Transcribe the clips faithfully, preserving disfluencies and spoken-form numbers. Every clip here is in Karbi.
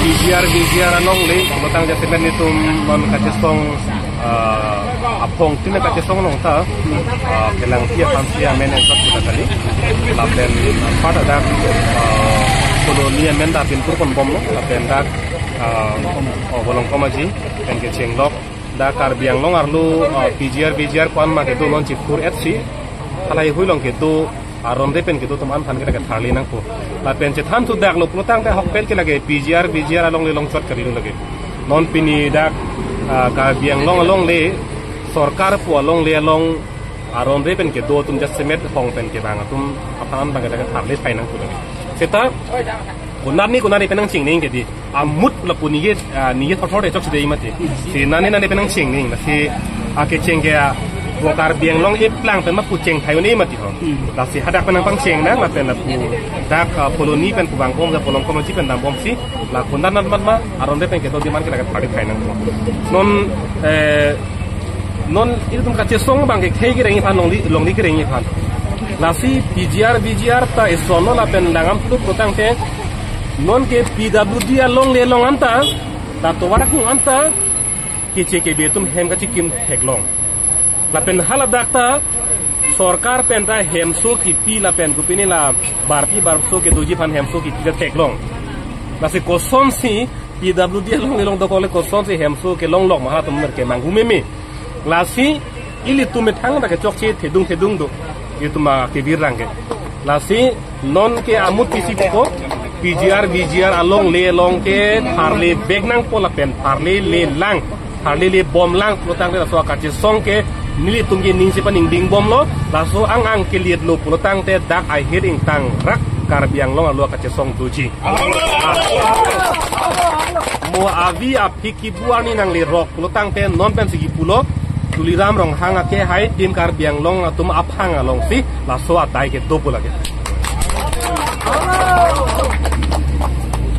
P G R, V G R alongle, pulotangte jasemet nelitum non kachesong, ah, aphongtin kachesong along ta, ah, kelangpi aphansi amen enchot kita kali. Lapen, ah, part adak, ah, colony amen ta pinpur ponbomlo, lapen dak, ah, oh, Bolongkom Aji, pen kechenglok, dak Karbi Anglong arlo, ah, P G R, V G R ko-an ma kedo non chipkur etsi, halahei hui along kedo, aron re pen kedo atum an aphan ke lake tharli nangpo. Lapen chethan thudaklo pulotangte ahokpet ke lake P G R, V G R alongle longchot kali lo lake. Non pini dak, ah, Karbi Anglong alongle, sorkar pu alongle along aron re pen kedo atum jasemet hong pen kevang atum aphan abang ke lake tharli phai nangpo lake. Seta konat ni konat ni pen nangchingning ke di. Amut lapu ningje, ah, ningje thotthot chokche dei mati. Si nane nane pen nangchingning, si akecheng ke, ah, vo Karbi Anglong eplang pen ma pu cheng thai un-e mati ho. Hmm. Lasi hadak pen nangpangcheng nang, lapen lapu dak, ah, colony pen pu vangkong, dak Bolongkom Aji pen dambomsi, la konat nat mat ma, aron re pen kedo adim an ke lake tharli phai nangpo. Non, eh, non ilitum kachesong abang ke khei kereng aphan, longri, longri kereng aphan. Lasi P G R, V G R ta isonlo lapen langdam tup pulotangte, non ke P W D alongle along anta, la tovar akung anta, keche kebe atum hem kachikim theklong. Lapen haladak ta sorkar pen ta hemso kipi lapen kopine la barpi barso kedoji aphan hemso kipi ta theklong. Lasi kosonsi P W D alongle along dokok le kosonsi hemso kelonglok ma halatum mer kemanghu meme. Lasi ilitum methang ta kechokche thedung thedung do. Ilitum ma kevir rang ke. Lasi non ke amut pisi pupo, P G R, V G R alongle along ke tharli vek nangpo lapen tharli le lang, tharli le bom lang pulotangte laso akachesong ke nelitum ke ning si paningding bomlo, laso ang ang keliet lo pulotangte dak ahir ingtang rak Karbi Anglong arlo akachesong doji. Mo avi aphik kibu arni nanglerok pulotangte non pensi kipulo, Tuliram Ronghang akehai Team Karbi Anglong atum aphang alongsi laso adai kedo pu lake.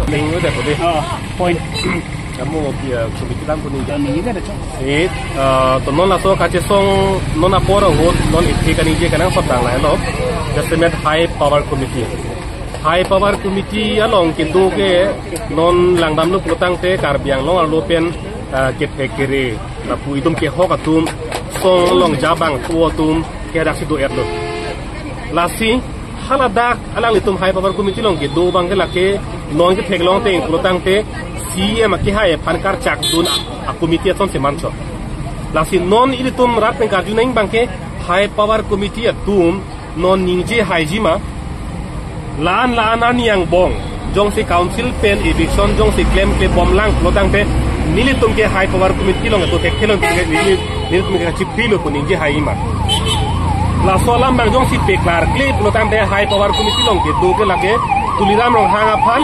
Ning udah ko deh. Oh, point. Kamu, ya, sulit kita pun ini. Ini kan ada, Cok. Eh, eh, to non laso kachesong non apor ahut non isi kaningje kanang sotang lahelo. Jasemet High Power Committee. High Power Committee along kedo ke non langdamlo pulotangte Karbi Anglong arlo pen, ah, kepekere, lapu itum kehok atum, song along jabang tu atum, ke daksi do-etlo. Lasi haladak alanglitum High Power Committee along kedo abang ke lake non ketheklong ateng pulotangte C E M akehai aphan karchak dun a, a committee ason semanso. Lasi non ilitum rat pen karju nang abang ke High Power Committee atum non ningje haiji ma, la-an la-an arni angbong jongsi council pen eviction jongsi klemkle bom lang pulotangte nelitum ke High Power Committee along kedo thekthe lo, neli, nelitum ke kachiphri lo pu ningje haiji ma. Laso alam abang jongsi peklarkle pulotangte High Power Committee along kedo ke lake Tuliram Ronghang aphan